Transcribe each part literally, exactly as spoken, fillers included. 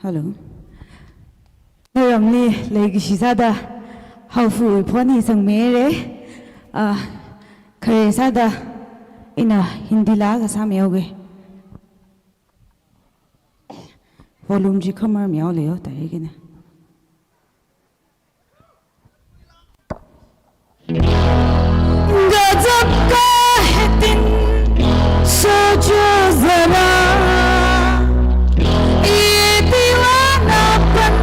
Hello. Naramli leikashi sāda Haofuwui phone hi sangmira. Ah, khare sāda ina Hindi laa kasā mihaoga. Volume chi khamar mihaowa leiyo, tari kina. गजब का है दिन, सोचो जरा, ये दीवानापन,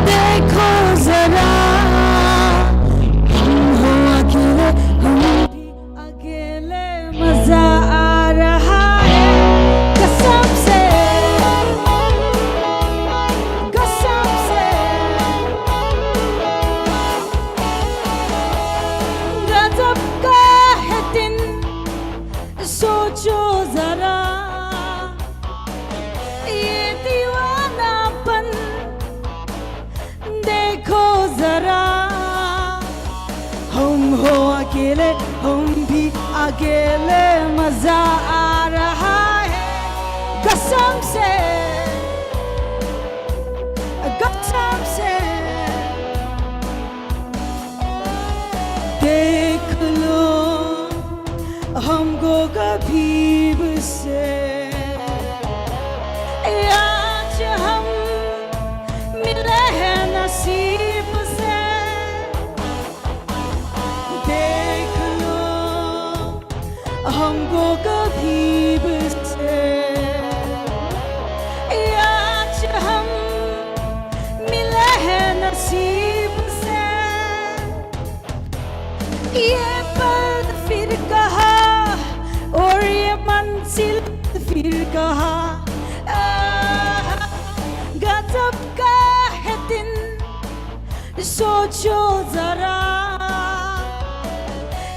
देखो जरा, हम हो अकेले, हम भी अकेले, मजा आ रहा है, कसम से, कसम से। गजब का है दिन, सोचो जरा, ये दीवानापन, देखो जरा, हम हो अकेले, हम भी अकेले, मजा आ रहा है, कसम से, कसम से। देख लो हमको करीब से, आज हम मिले हैं नसीब से। देख लो हमको करीब से, आज हम मिले हैं नसीब से। ये पल फिर कहाँ और ये मंजिल फिर कहाँ? आह, गजब का है दिन, सोचो जरा,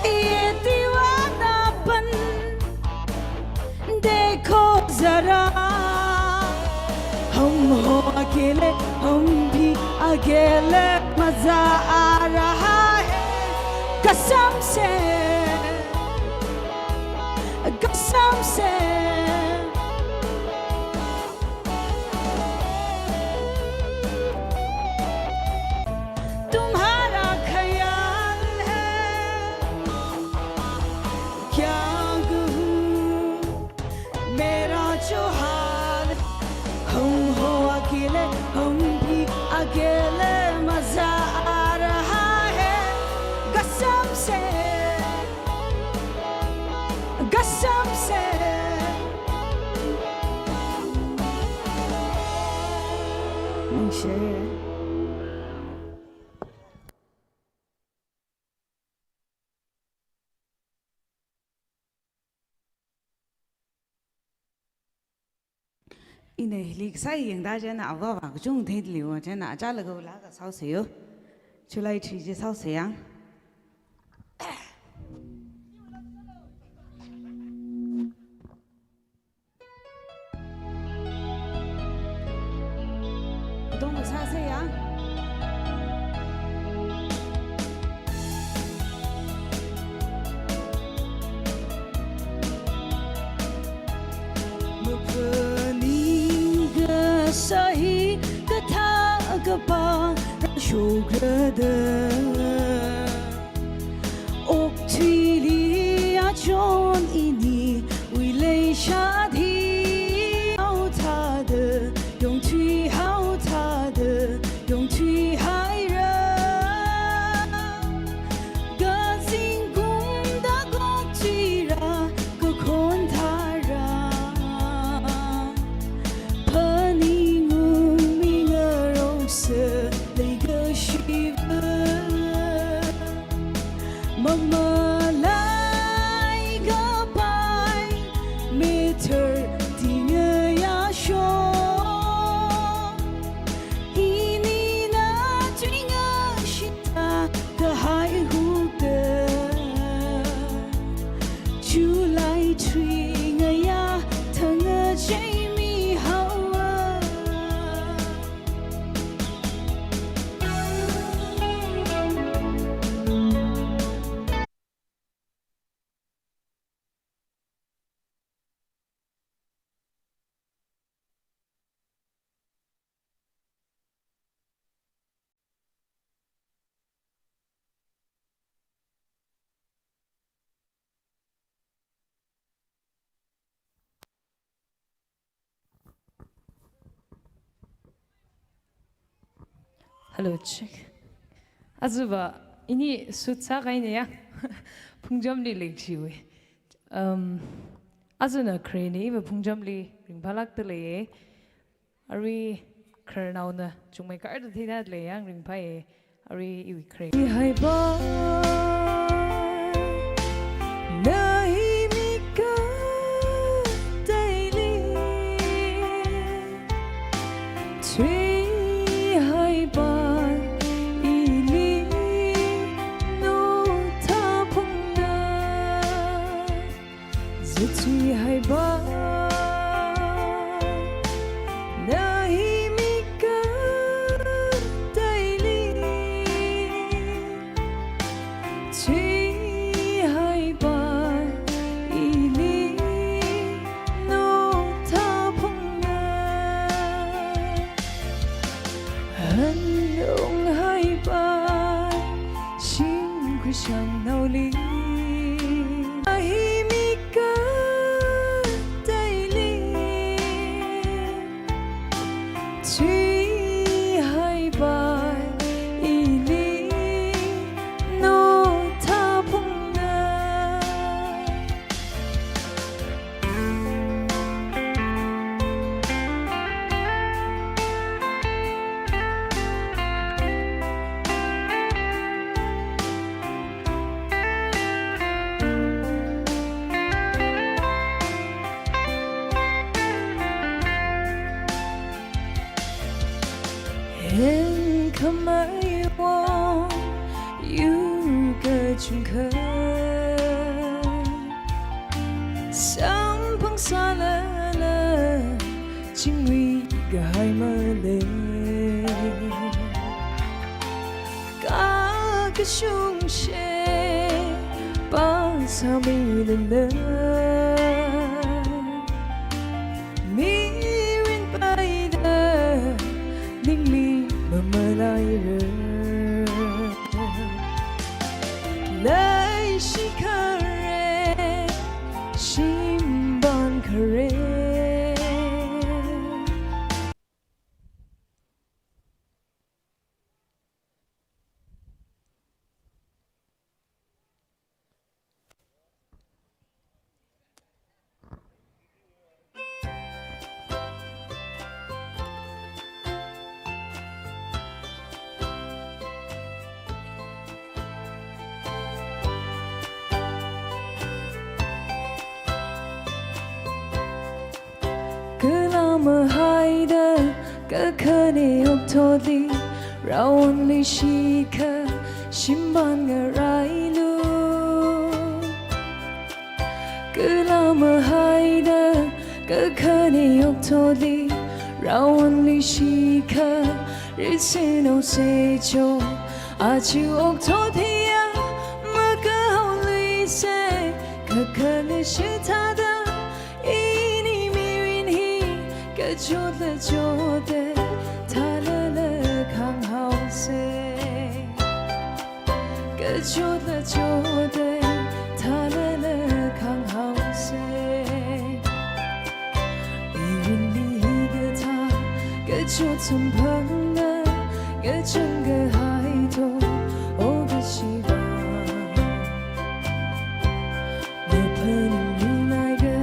ये दीवानापन, देखो जरा, हम हो अकेले, हम भी अकेले, मजा आ रहा है, कसम से, कसम से। तुम्हारा ख्याल है, क्या कहूँ मेरा जो हाल, हम हो अकेले, हम भी अकेले, मजा आ रहा है, कसम से, कसम से। Ina hili kasā yangda chieina avāva kachungkha theiliu, chieina achālakha laa kasā sāya. July three chi sāsei yang. Dong sāsei yang. Maphaning kasā hi kathā kapā rāshokrada. Okathuili achon iniwui leishat hi haothāda, yongthui haothāda, yongthui haira. Kazingkum da okthuira, kakhon thāra. Phaningungmi ngaroksa leikashiva. Mamalai kapai mithar tingayasho. Inina tuingashita kahai hukta. July three ngayā thang ngacheimi haowa. Hello, check. Azuva, ini suit sākahaina ya. Phungchamli leishiwui. Um, azuna khare ni iva phungchamli ringphālākda leiya. Arui khararnaona chungmei karda theida leiya, ringphāya. Arui iwui khare. Haiba, na hi mi kateili. Tui haiba, ili no thaphungna. Zatui haiba, na hi mi kateili. Tui haiba, ili no thaphungna. Hanung haiba, shimkhui shangnaoli. Ahi mi kateili. Tui haiba, ili no thaphungna. Hen khamei wong yur kachungkha, samphang sālala chingri kahai malei. Kakashung she pāsāmilala, mirin paida ningli mamalaira. Leishi khare, shimban khare. Kala mahaida kakhane okathuili, raonli shikha shimban ngarailu. Kala mahaida kakhane okathuili, raonli shikha risin osecho. Aja okathu hiya makahaoluisa, kakhane shithāda ini mirin hi kachotla chotta, thalala khanghaosa. Kachotla chotta, thalala khanghaosa. Mirinli hikathā kachot samphangda, kachang kahai to, o kashiva. Naphaning rinaiga,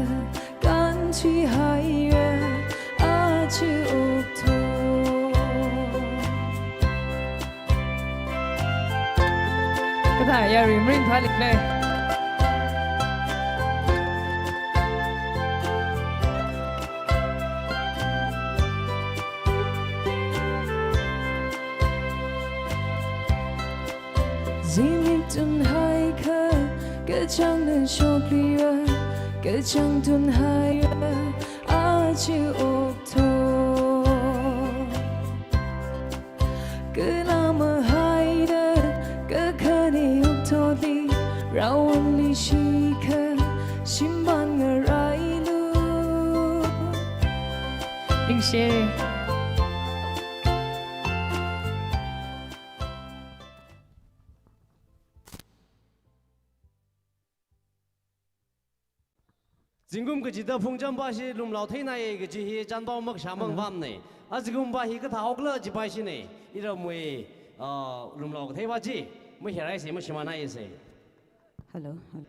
kan thuihaira, aja okathu. Kathā yarui mirin phālikle. Zimik tunhaikha, kachangna shoklira, kachang tunhaira, aja okathu. Kala mahaida kakhane okathuili, raonli shikha shimban ngarailu. Ningshi. Zingkum kachida phungcham pa chi lumlao theinai kaji hi chānpao makashā mang Hello. Pamne. Azingkum pa hi kathā okla jipai shine. Iramwui, ah, lumlao kathei pa chi. Mahirai se, mashimānai se. Hello, hello.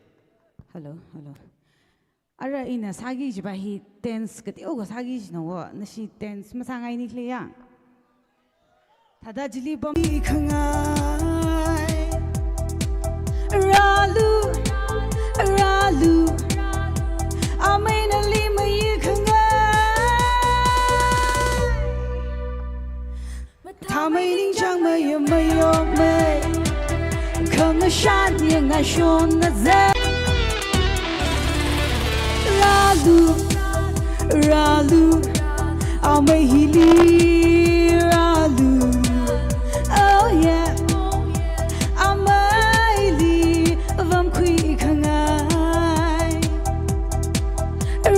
Hello, hello. Ara ina sāki jipa hi tense kateokha sāki jina wo, nashi tense masāngai ni khalei ya. Thāda chili pam khangai. Rālu, rālu, amei nali mayi khangai. Mathāmei ningchāngmei ya mayokmei, khangashan ya ngashonna zek. Rālu, rālu, amei hili rālu. Oh yeah. Ameili vamkhui khangai.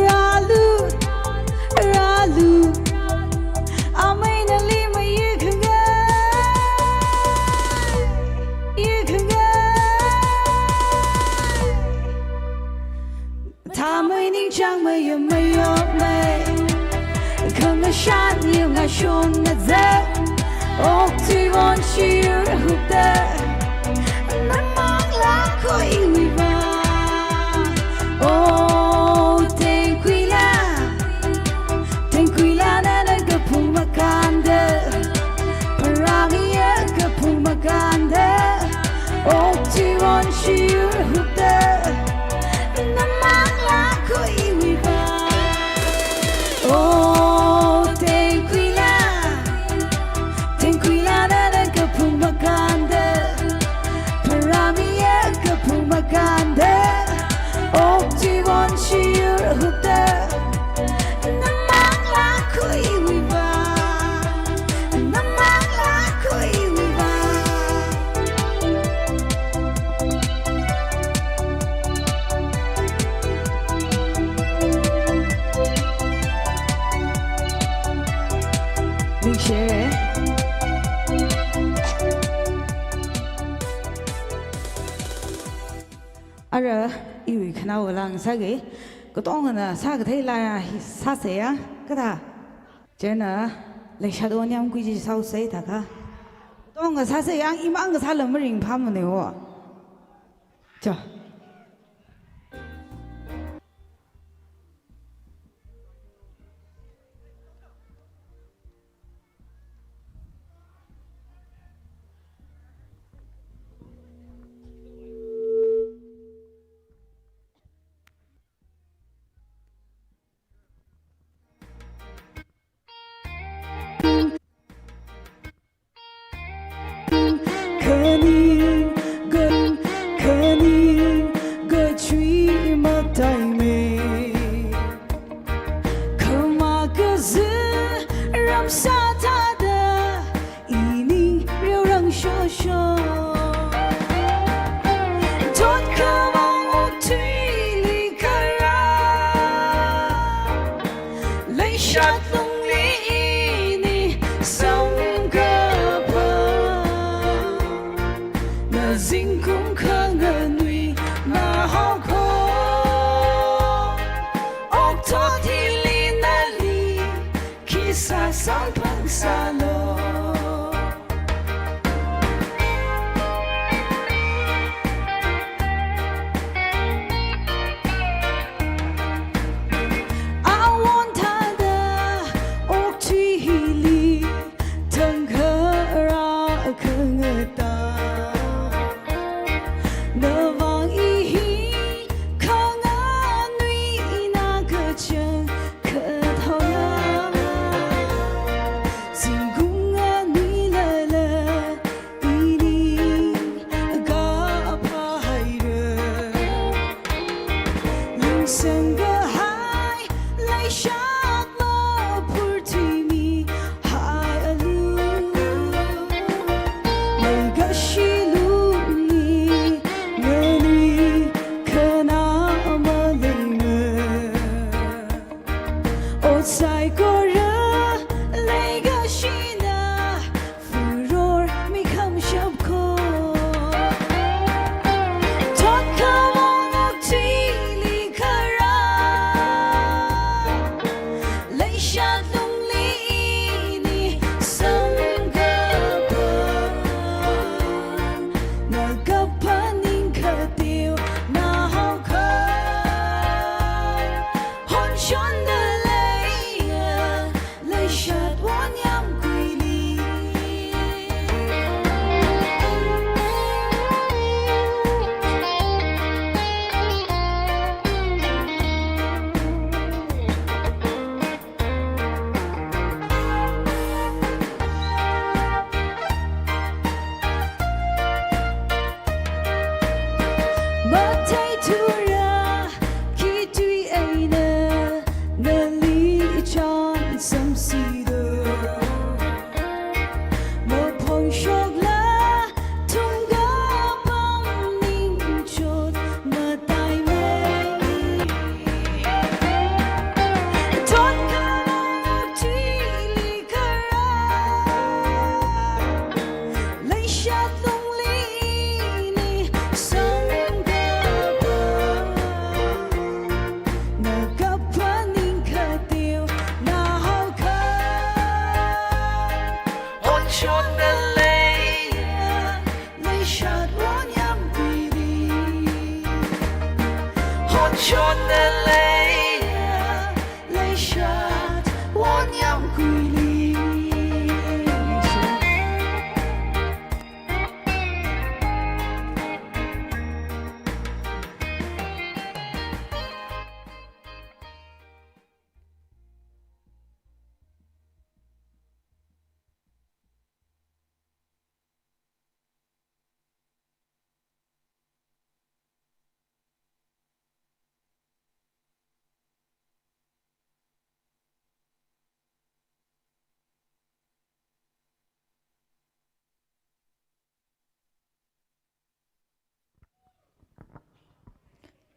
Rālu, rālu, amei nali mayi khangai, yi khangai. Mathāmei ningchāngmei ya mayokmei, khangashan ya ngashonna zek. Okthui won shiyur hupta, namang lakho iwui vang. Oh, tengkuila, tengkuila nana kaphung makānda, pharāmi ya kaphung makānda. Okthui won shiyur hupta, namang lakho iwui vang. Oh, tengkuila, tengkuila nana kaphung makānda, pharāmi ya kaphung makānda. Okthui won shiyur hupta, namang lakho iwui vang, namang lakho iwui vang. Ningshi. Ara, iwui khanaowa lang sāki, katongana sākathei laiya hi sāsei ya, kathā. Chieina, leishat onyam kuiji sāusei thākha. Katonga sāsei ya, imang kasāla maringphāmane wo. Cho. Khaning, khaning, kachui mataimei. Khama kazi ram sāthāda, ini riorang shosho. Thot khamong okathuili kharā, leishat lungli ini samkaphā. Nazingkum khanganui nahaokho, okathuili nali khisā samphang sālu. Awon thāda okathui hili thangkha rākhangatā. Navang i hi khanganui ina kachang kathona. Zingkum nganuilala ini kaphā haira. Lungsang kahai leishat maphurthui mihaialu. Leikashi lungli nganui khanā maleimei. Ot saikora leikashina furor mikhamshap kho. Thot khamong okathuili kharā,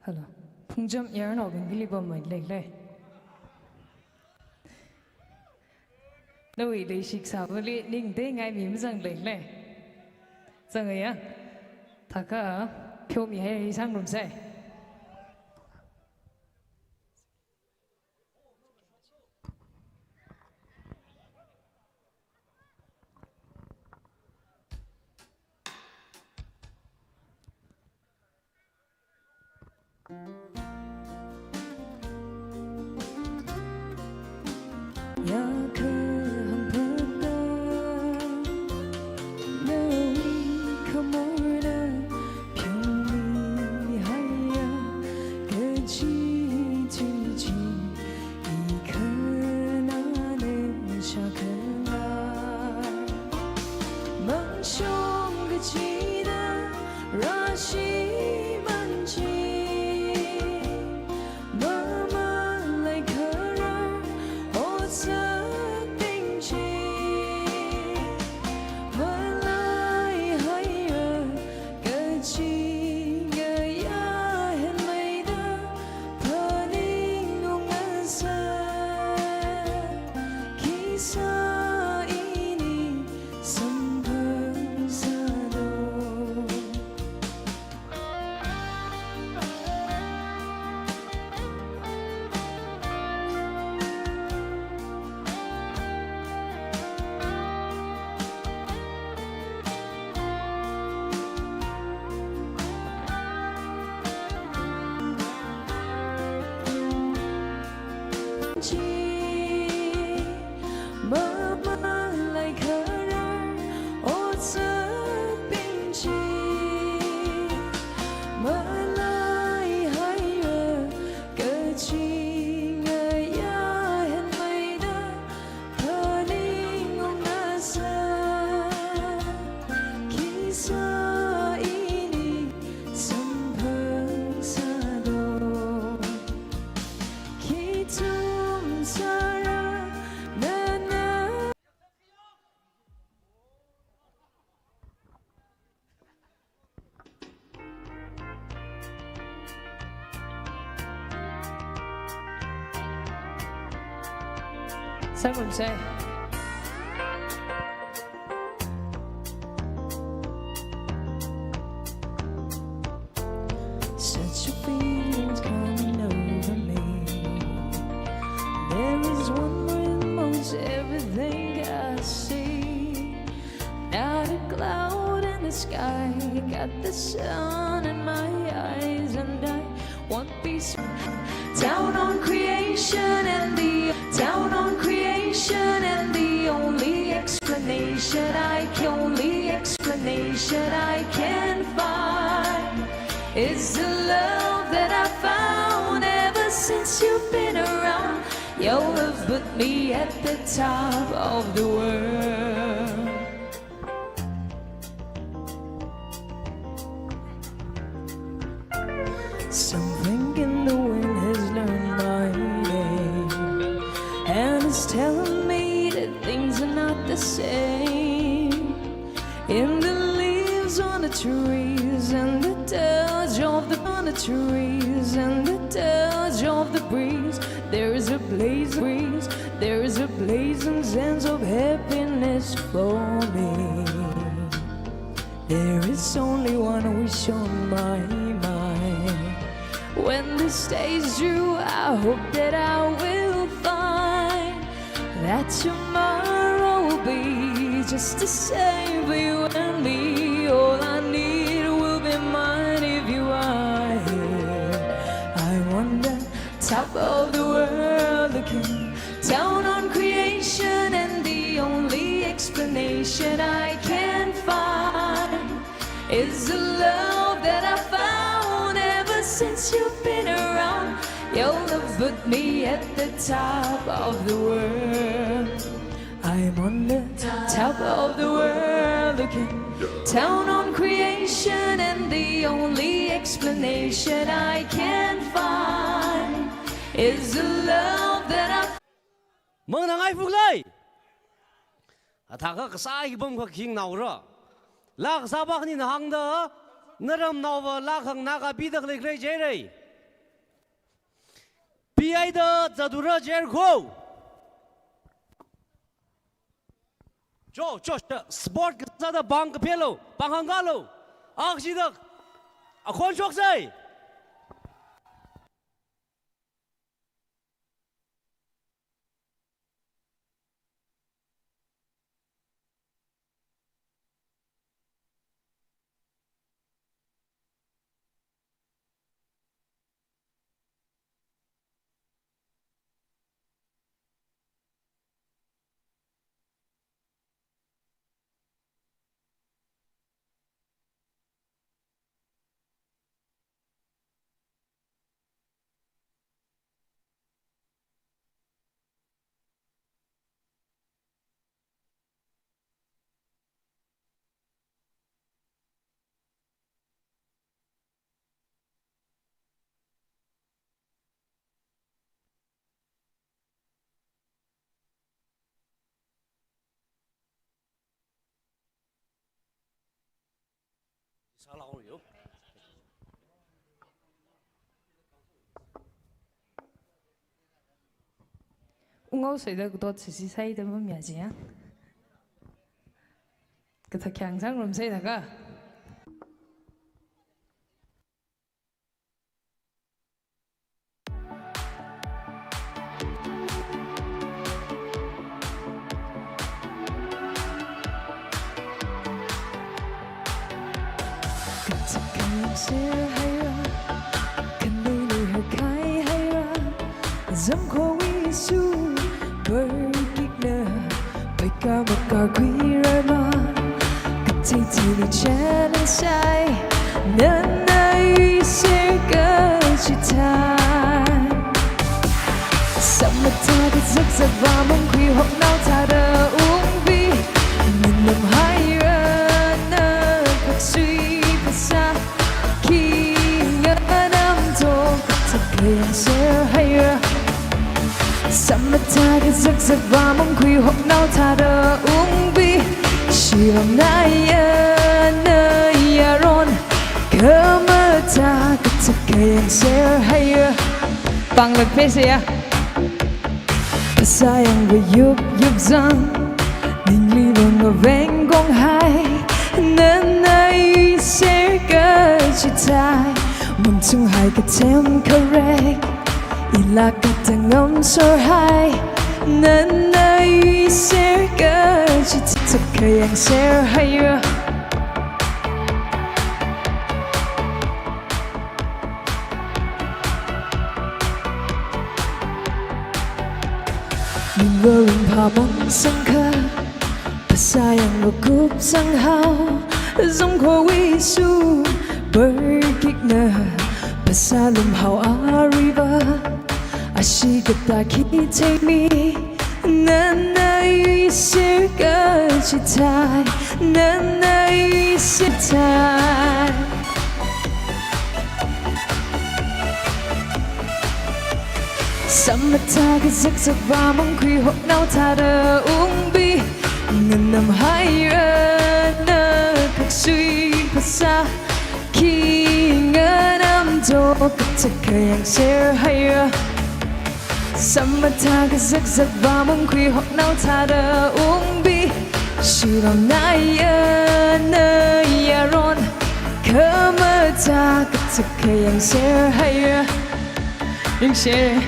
Hello. Phungcham yarnaobing hili pammeida leilei. Nawui leishik sāvali ning teingaimi mazang leilei. Zangaya. Thākha pheomihaira, sāngarumsei. Yakha hangphata, nawui khamorna pheomihaiya, kaji chichi, i khanāna shākhanā. Mangshong kachida rāshimān chi, mamalai kharar otsak ting chi, malaihaira kachi ngayā henmeida phaningung ngasā, khisā ini samphang sādo. Chi, mamalai kharar otsak ting chi, malaihaira kachi ngayā henmeida phaningung ngasā, khisā ini samphang sādo. Khithum sāra nana. Sāngarumsei. Such a feeling's coming over me. There is wonder in most everything I see. Not a cloud in the sky, got the sun in my eyes, and I won't be so. Down on creation and the, down on creation and the only explanation I can, only explanation I can find is the love that I found ever since you've been around. Your love put me at the top of the world. Something in the wind has learned my name, and it's telling me that things are not the same. In the leaves on the trees and the touch of the, on the trees and the touch of the breeze, there is a blaze breeze, there is a blazing sense of happiness for me. There is only one wish on my mind. When this day is through, I hope that I will find that tomorrow will be just the same for you and me. All I need will be mine if you are here. I wonder, top of the world looking down on creation, and the only explanation I can find is the love that I found ever since you've been around. Your love put me at the top of the world. I'm on the top of the world looking down on creation, and the only explanation I can find is the love that I Mangnangai fuklai. Athākha kasā hi pamkha khingnaora. Laa kasāpa khanina hāngda, naramnaova laa khanganā kapida khalei khalei jihaira. Yaida zatura jer kho. Jo, jo, sport kasāda pāng kaphelo, pāng hāngkalo. Akhashida, akhon shoksai. Ungao saida katot sisi saida mamya jiya. Kathā khyang sangram saida ka. Kathā khyang ser haira, khanei nui hakai haira, zam kho wisu, bar kikna, paika makar khuirarma, kathei thili challenge sai, nana i ser kachithei. Samphangda kazakzak vāmang khuihoknao thāda ungpi, nganamhaira na khaksui phasā, khi nganamto kathā khyang ser haira. Samphangda kazakzak vāmang khuihoknao thāda ungpi, shilong naiya na yaron, khamathā kathā khyang ser haira. Pāngla phasāya. Phasā yangva yup yup zang, ningli lungva veng konghai, nana i ser kachithei, mungchung hai kathem kharek, ila katang ngamsor hai, nana i ser kachithei, kayang ser haira. Ningva ringphā mang sangkha, phasā yangva kupsang hao, zam kho wisu, bar kikna, phasā lumhao aruiva, ashi katā khi theimi, nana i ser kachithei, nana i ser thei. Samphangda kazakzak vāmang khuihoknao thāda ungpi, nganamhaira na khaksui phasā, khi nganamto kathā khyang ser haira. Samphangda kazakzak vāmang khuihoknao thāda ungpi, shilong naiya na yaron, khamathā kathā khyang ser haira. Ring ser.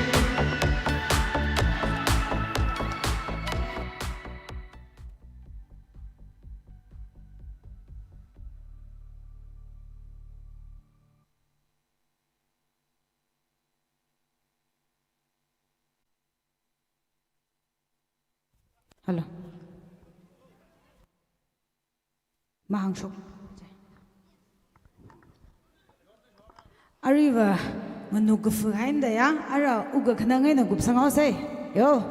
Hello. Mahāngshok. Aruiva, nganu kafu hainda ya, ara uga khanang eina kupsang haosei. Yo.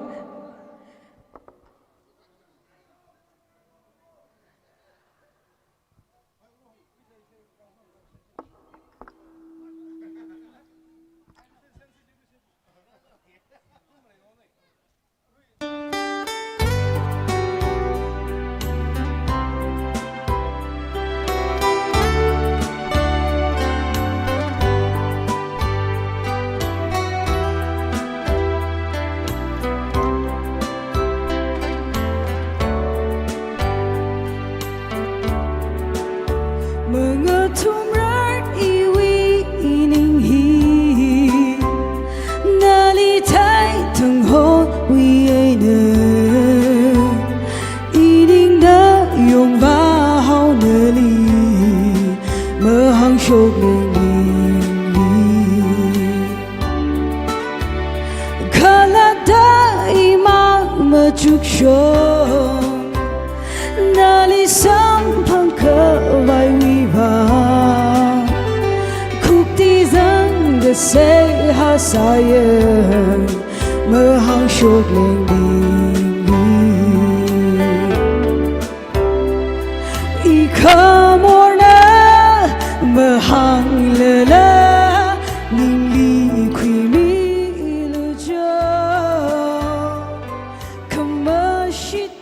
Chukshong, nali samphang khavaiwui vang, khukti zangda seihā sāya, mahāngshok leng ningli. I khamorna mahānglala, ningli khuimilu jo. Khamashit